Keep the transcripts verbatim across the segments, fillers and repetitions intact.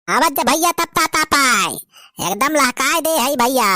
आवत जा भइया, तपता तापाई, एकदम लहकाए दे है भइया।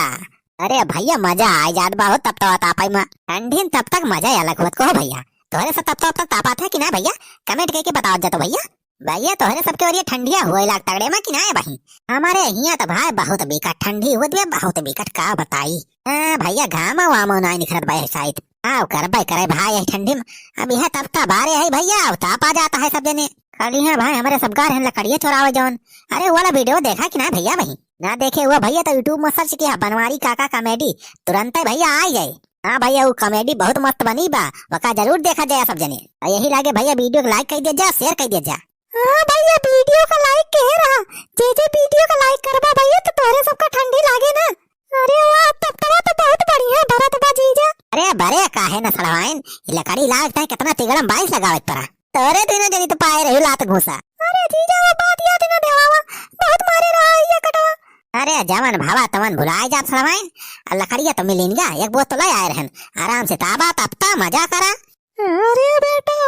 अरे भइया, मजा आइ जात बा हो तपतवा तापाई मा। ठंडी में तपता क मजा ही अलग होत को हो भइया। तोहरे सब तपतवा तापात है कि ना भइया? Comment कइके बतावत जा तो भइया। भइया, तोहरे सबके ओरिया ठंडिया होए लाग तगड़े मा कि ना है भाई? हमरे हियाँ त भाई बहुत बिकट ठंडी होत बे, बहुत बिकट, का बताई। हाँ भइया, घामो वामो नाहीं निखरत बा यही side। आव करबे करे भाई यही ठंडी में। अब यह तपता बारे है भइया, अब तापा जात है सब जने। खड़ी है भाई, हमरे सब गा रहन लकड़िया चोरावे जौन। अरे, वो वाला video देखा कि ना भइया भाई? ना देखे हुआ भइया तो YouTube में search किया बनवारी काका comedy, तुरंते भइया आइ जाए। हाँ भइया, वो comedy बहुत मस्त बनी बा, वका जरूर देखा जाए सब जने। और यही लागे भइया, video को like कइ दिया जा, share कइ दिया जा। हाँ भइया, video का like कहे रहा, जे जे video का like करबा भइया तो तोहरे सबका ठंडी लागे ना। अरे वाह, तपतवा तो बहुत बढ़िया बरत बा जीजा। अरे बरे काहे न सड़वाइन, ई लकड़ी लागत है कितना तिगड़म बाइस लगावत परा। तोरे तीनों जनी तो पाए रही लात घूसा। अरे जीजा, वो बात याद न देवावा, बहुत मारे रहा ये कटवा। अरे जवन भावा तवन भुलाए जात सड़वाइन, आ लकड़िया तो मिलिन गा, एक बोत तो ले आए रहन, आराम से ताबा तपता मजा करा। अरे बेटा,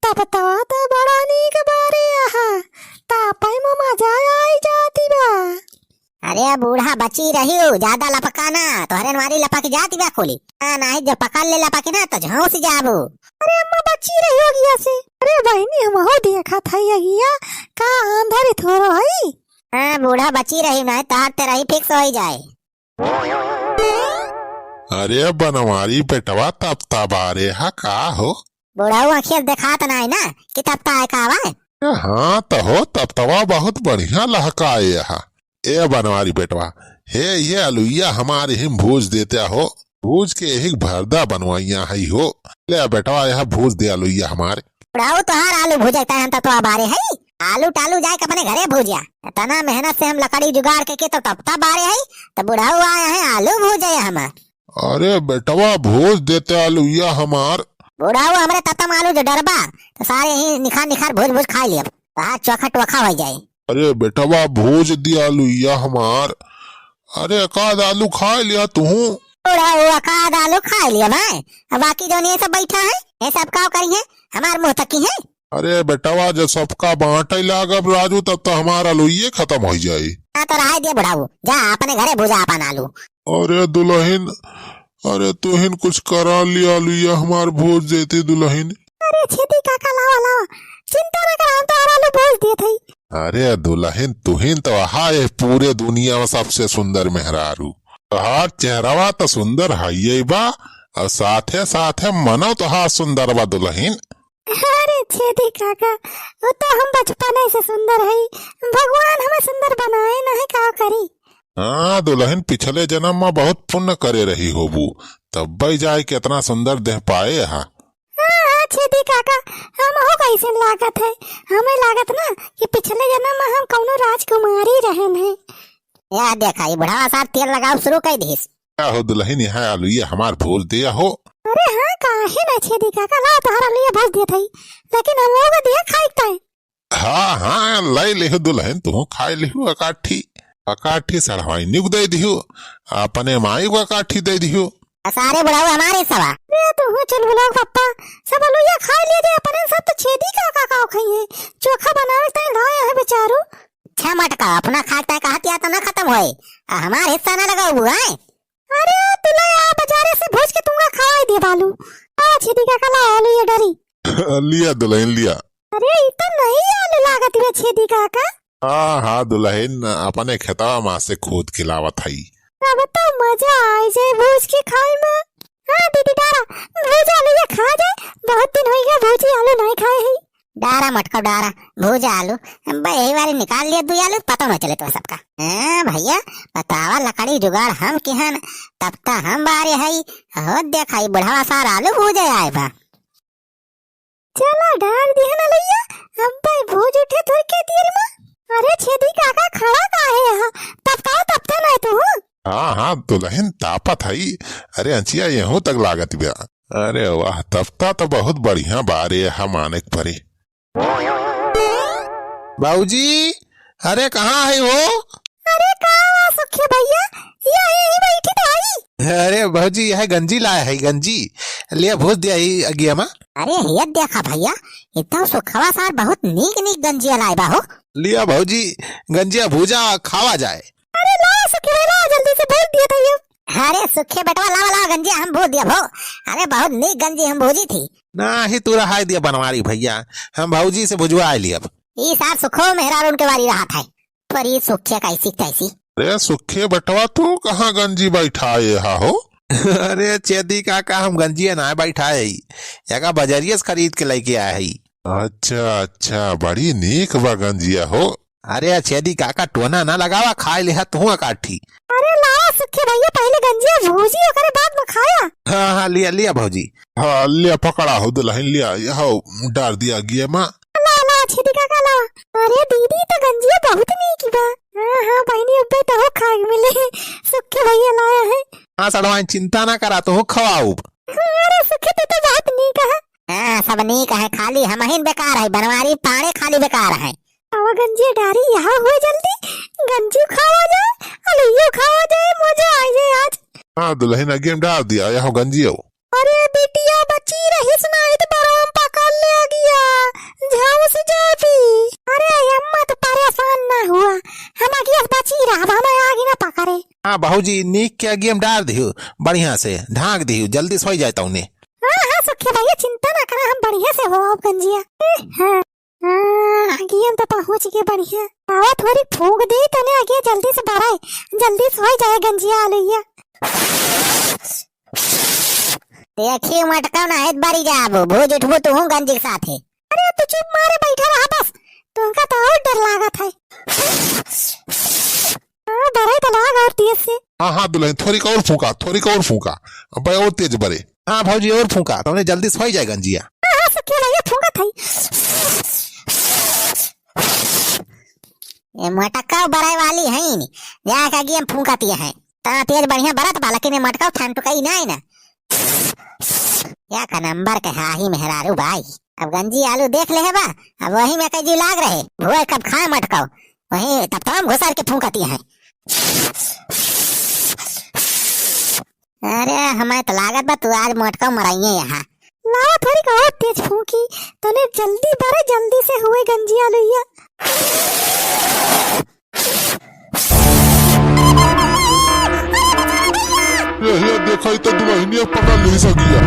तपतवा तो बड़ा नीक बारे आहा, तापई में मजा आई जाती बा। अरे बूढ़ा बची रही हो, ज्यादा लपका ना, तोहरे नवारी लपक जाती बा खोली। हाँ, नाही जब पकड़ ले लपकी ना तो झौंस जाबू। अरे अम्मा बची रही हो गिया से। अरे बहिनी हम हो देखा था ये गिया, का आंधर थोरो हई। हाँ बूढ़ा बची रही ना, तोहर ते रही fix होई जाए। अरे बनवारी बेटवा तपता बारे हा का हो? बुढ़ऊ आँखिया से देखात नाई ना कि तपता है का बा? हाँ त हो तपतवा बहुत बढ़िया लहकाए हा। ए बनवारी बेटवा, हे ये अलुइया हमारे हिम भूज देते हो, भूज के एक भरदा बनवाइया है हो। ले बेटवा यह भूज दे अलुइया हमारे। बुढ़ऊ तोहार आलू भूजे ताई हम तपतवा बारे है। आलू टालू जाए के अपने घरे भूजिया। इतना मेहनत से हम लकड़ी जुगाड़ के, के तो तपता बारे है, तो बुढ़ऊ आए हैं आलू भूजे हमार। अरे बेटवा भूज देते आलूया हमार। बुढ़ऊ हमरे तपता आलू जो डरबा, तो सारे ही निखार निखार भूज भूज खाई लिया। तोहार चोखा टोखा हो जाए। अरे बेटवा भूज दिया आलूया हमार। अरे एकाध आलू खाई लिया तुहू। बुढ़ऊ एकाध आलू खाई लिया भाई। अब बाकी जो ये सब बैठा है, ये सब का करी है? हमार मुँह तकी है। अरे बेटवा, जब सबका बाँटे लागब राजू, तब तो हमार आलूये खतम होइ जाई। हाँ, तो रहे दिया बुढ़ऊ, जा अपने घरे भूजा अपन आलू। अरे दुलहिन, अरे तुहिन कुछ करा लिया, आलूया हमार भूज देती दुलहिन। अरे छेदी काका, लावा, लावा, चिंता ना करा, हम तोहार आलू भूज देत हई। अरे दुलहिन, तुहिन तो अहा ये पूरे दुनिया में सबसे सुंदर मेहरारू। तोहार चेहरवा तो सुंदर हइये बा, और साथे साथे मनो तोहार सुंदर बा दुलहिन। अरे छेदी काका, वो तो हम बचपने से सुंदर हई, भगवान हमें सुंदर बनाए ना है, का करी? हाँ दुलहिन, पिछले जन्म में बहुत पुण्य करे रही होबू, तब्बे जाए के इतना सुंदर देह पाए हा। हाँ, हाँ छेदी काका, हम हो कैसे लागत है, हमें लागत ना कि पिछले जन्म में हम कौनो राजकुमारी रहन है। या देखा, ये बुढ़ावा साहब तेल लगाव शुरू कर दिस। का हो दुलहिन, यहाँ आलूया हमार भूज दिया हो। अरे हाँ, काहे ना छेदी काका, ला तोहार आलूया भूज देत हई, लेकिन हम लोग दिया खाई ताई। हाँ, हाँ, लै लिहु दुलहिन, तुहू खाई लिहु अकाठी, अकाठी सड़वाइनी को दै दिहु, अपने माई को अकाठी दै दिहु। आ सारे बुढ़ऊ हमारे सवा। रे तुहू चुलबुलाओ पप्पा, सब आलूया खाई लिए दे, अपने सब तो छेदी काका खाई है, चोखा बनावे ताई लाए है बेचारू। अच्छा मटका, अपना खाए ताई कहा तिया तो ना खतम होए, आ हमार हिस्सा ना लगाऊ बुआए। अरे दुलहिन, आ बाजारे से भूज के तुमका खवाई दे बालू। आ छेदी काका, ला आलूया डरी। लिया दुलहिन, लिया। अरे ई तो नई आलू लागत बा छेदी काका। हाँ, हाँ दुलहिन, अपने खेतवा मा से खोद के लावत हई। अब तो मजा आई जाए भूज के खाए में। हाँ दीदी डारा, भूज आलूया खा जाए, बहुत दिन होई गया भूजी आलू नहीं खाए है। डारा मटका डारा, भूजा आलू, बे यही बारी निकाल लिया दुई आलू, पता न चले तो सबका। हाँ भइया, बतावा लकड़ी जुगाड़ हम किहन, तपता हम बारे हई, हो देखा ई बुढ़ावा सार आलू भूजे आए बा। चला डार दिहन आलूया, अब भाई भूज उठे थोड़ के देर में। अरे छेदी काका खड़ा काहे हा, तपता तपता नहीं तू। हाँ, हाँ, दुलहिन तापत हई। अरे अंचिया यहूँ तक लागत बा। अरे वाह, तपता तो बहुत बढ़िया बा रे, हम आने के परी। बाबूजी, अरे कहाँ है हो? अरे का हुआ सुखी भइया, ई दिया, यही बैठी तो आई। अरे भौजी, यह गंजी लाए है, गंजी। लिया भूज दिया ही अगिया मा। अरे हियत देखा भैया, ई तो सुखवा सार बहुत नीक नीक गंजिया लाए बा हो। लिया भौजी, गंजिया भूजा खावा जाए। अरे लावा सुखे भाई, लावा जल्दी से भूज दिया था ये। अरे सुखे बेटवा, लावा, लावा गंजिया हम भूज दिया भो। अरे बहुत नीक गंजी हम भूजी थी। नाही तू रहाई दिया बनवारी भैया, हम भौजी से भुजवाए लियब। ई सार सुखो मेहरारून के वारी रहत है, पर ई सुखे कैसी तैसी। अरे सुखे बेटवा, तू कहाँ गंजी बैठाए हा हो? अरे छेदी काका, हम गंजिया ना बैठाए ही, एका बजरिया से खरीद के लेके आए ही। अच्छा अच्छा, बड़ी नीक बा गंजिया हो। अरे छेदी काका, टोना ना लगावा, खाए लिहा तू काठी। अरे लावा सुखे भैया, पहले गंजिया भूजी, ओकरे बाद में खाया। हाँ हाँ, लिया लिया भौजी। हाँ लिया, पकड़ा हो दुलहिन, लिया, यह डार दिया गिया मा। ला ला छेदी काका ला। अरे दीदी, तो गंजिया बहुत नीक बा। हाँ हाँ बहिनी, अब्बे तो हो खाए मिले। सुखे भैया लाया है। हाँ सड़वाइन, चिंता ना करा, तू खवाउब। अरे सुखे, तू तो बहुत नीक है। हाँ सब नीक है, खाली हमहिन बेकार है, बनवारी पाड़े खाली बेकार है। आवा गंजिया डारी, यहाँ हुए जल्दी, गंजियो खावा जाए, अलैयो खावा जाए, मजा आ जाए आज। हाँ दुलहिन, अगिया मा डार दिया, यह गंजियो। अरे बिटिया बची रहिस ना, इत बरवा मा पकड़ ले अगिया, झौंस जाबी। अरे अम्मा तो परेशान ना हुआ, हम अगिया से बची रहब, हमें आगी ना पकड़े। हाँ भौजी, नीक के अगिया मा डार दिहु, बढ़िया से ढाँक दिहु, जल्दी से होइ जाए तौने। हाँ हाँ सुखे भैया, चिंता ना करा, हम बढ़िया से होब गंजिया। हाँ। हाँ, अगिया मा तो पहुँच गए बढ़िया। आवा थोरी फूँक दे, तने अगिया जल्दी से बराए, जल्दी से होइ जाए गंजिया आलुइया। देखी मटका ना है, बरी जाबो, भूज उठबो तू गंजी के साथे। अरे तू चुप मारे बैठा रहा बस, तुमका तो और डर लागत है। हाँ, बराए तो लाग और तेज से। हाँ हाँ दुलहिन, थोरी और फूँका, थोरी और फूँका, अब और तेज बरे। हाँ भौजी, और फूँका, तौने जल्दी से होइ जाए गंजिया। हाँ हाँ सुखे भैया, फूँकत है। ये मटक्का बराए वाली है ही नहीं, जाके अगिया मा फूँकती है। ता तेज बढ़िया बरत बा, लेकिन ये मटक्का ठंड टुकाई ना है ना। या का नंबर के हाही मेहरारू बाई। अब गंजी आलू देख ले है बा, अब वही मा कई जी लाग रहे। भुए कब खाए मटक्का, वही तब तो हम घुसर के फूँकती है। अरे, हमें तो लागत बा तू आज मोटका मराइए यहाँ। लावा थोड़ी का और तेज फूँकी, तने जल्दी बरे, जल्दी से हुए गंजिया लुइया। ये, ये देखा, ई तो दुलहिनिया पकड़ लिहिस अगिया।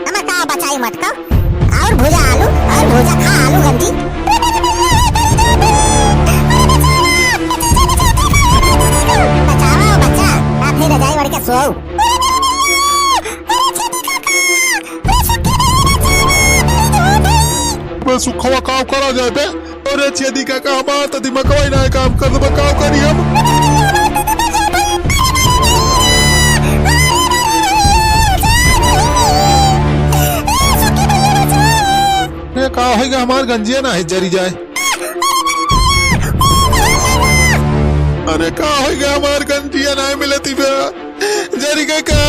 हमें का बचाई मटका? और भूजा आलू, और भूजा खा आलू गंजी। बचावा बच्चा, ना फिर रजाई ओढ़ के सोओ। बे सुखवा, काव करा जाए बे? अरे छेदी काका, हमार त दिमगवा ही नाहीं काम करत बा, काव करी हम? ए, का होइगा, हमार गंजिया नाहीं जरी जाए। अरे का होइगा, हमार गंजिया नाहीं मिलती बे। जरी गए का?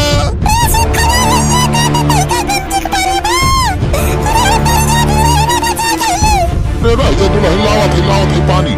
रे भाई, जब दुलहिन लावत है, लावत है पानी।